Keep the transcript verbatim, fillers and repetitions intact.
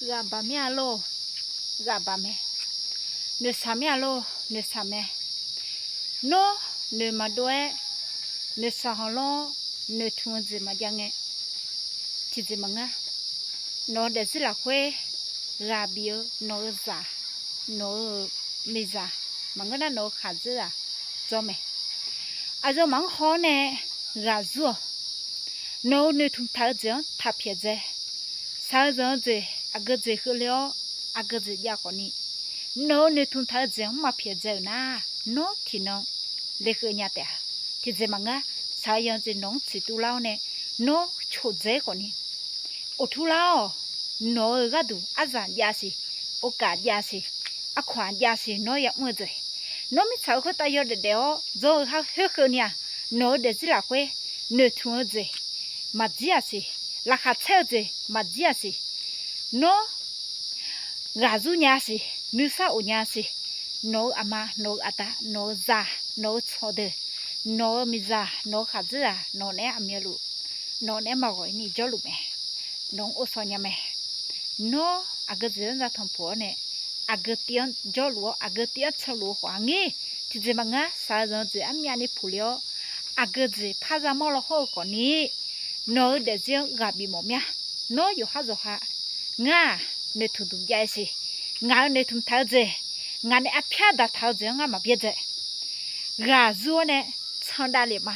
Ghaq baq mir-a lor, ghaq baq mae. Noeqshaq mir-a lor, noeqshaq mae. Nawr noeq maqdov-aer, noeqshaq hawqlanr noeqtmq-eu jeq maqjav ngae, tiqjeq maqngeur. Nawq-eu daefzir lafkhoer ghaq bif-eu nawq-eu zaq, nawq-eu miqzaq, maqngeur nar nawq-eu khaqdzerzaq dzawr mae. Aqyawfmaf-anr haw-awr nae ghaq zur-awq. Nawq-eu noeqtmq taq-eu jeq-anr taq pyaeq dzae. Shaq-eu zanq-eu jeq, aqgeu jeq keuvle-awr aqgeu jeq jav khawfni, nawq-eu noeqtmq taq-eu jeq-anr maqpyaeq dzae-euq nar, nawr tiqnan lekeuv nya taef-a. Tiqjeq maqngeur, shaq-eu zanq-eu jeq nawq-anr tsiqtuv lar-awr nae, nawr coqdzae-ir khawfni, oqtur lar-awq. Nawq-eu gharduq arzaq jav siq, okaf jav siq, arkawq-aq jav siq, nawr yamr-eu jeq. Nawr mirtsaq-eu khoertav yawdaef daef-awr dzawr-eu khoerkeuvni-aq, nawq-eu daefzir lafkhoer noeqtmq-eu jeq maqdzir-aq siq, laqkhaq caer-eu jeq maqdzir-aq siq. Nawr ghaq zur nya siq, nuisar of nya siq. Nawq-eu aqma, nawq-eu aqda, nawq-eu zaq, nawq-eu tsawqdeuq, nawq-eu miqzaq, nawq-eu khaqdzerzaq, nawq naeq-aer aqmyanluf, nawq naeq-aer maqghawq-ir ni jawrluf mae. Nawq-anr ovshaw nya mae. Nawr aqgeu jeq-anr za tanqpuq-awr nae, aqgeu tiv-anr jawrluf-awr, aqgeu tiv-anr canluf-eu khawf-a ngir. Tiqjeq maqngeur, shaq-eu zanq-eu jeq armyavni puqle-awr, aqgeu jeq par za mawr law hawr-eu khawfni, nawq-eu daefzir-anr ghaq bif mawf mir-a. Nawr yawqhar zawqha, ngar-aq noeqtmq duq jav-ir siq. Ngaq-euq noeqtmq taq-eu jeq, ngaq nae arpyar daqtaq-eu jeq-anr ngar maqbyaerdzae. Ghaq zur-awr nae tsanr davlef ma.